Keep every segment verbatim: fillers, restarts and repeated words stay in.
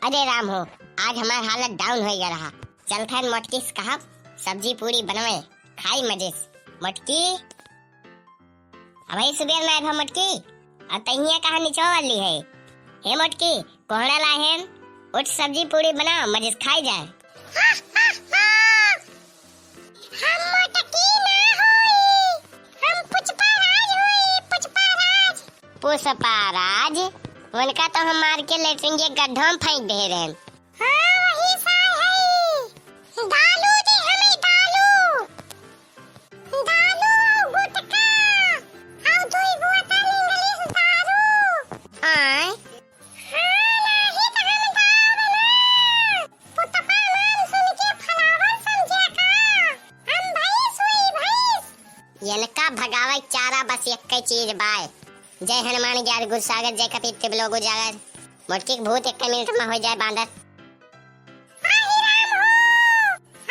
अरे राम हो, आज हमार हालत down होइ गया रहा। चलथन मोटकी से कहब, सब्जी पूड़ी बनवे, खाई मजे से। मोटकी, अबही सुबेर में आए भा मोटकी, और तहिया कहाँ निचवा वाली है? हे मोटकी, कोहड़ा लाहेन, उठ सब्जी पूड़ी बनाओ, मजे से खाई जाए। हम मोटकी ना होई, हम पुष्पा राज होई, पुष्पा राज। पुष्पा राज? उनका तो हम मार के लेटरिन के गड्ढा में फेंक दे रहन। हाँ, वही सार है। दालू दे हमें, दालू। दालू और गुटखा। और दुई बोतल English दारू। आय। हाँ, नाही त हम गाँव में ना। पुतपा नाम सुन के फलावर समझे का? हम भैंस हुई, भैंस। इनका भगावे चारा बस एक चीज बाय। जय हनुमान ज्ञान गुण सागर, जय कपीस तिहुँ लोक उजागर। मोटकी के भूत एक मिनट में हो जाए बांदर। अहि राम हो,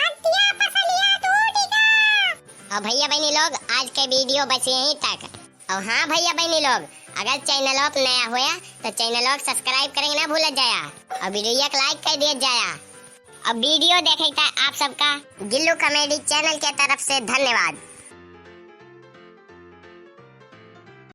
हत्या पसलिया टूट गया। और भैया बहनी लोग, आज के video बस यहीं तक। और हाँ भैया बहनी लोग, अगर channel पर नया होया तो channel को subscribe करें ना भूल जाया और video को like कर दिया जाया। और video देखे था आप सबका गिल्लू comedy channel के तरफ से धन्यवाद।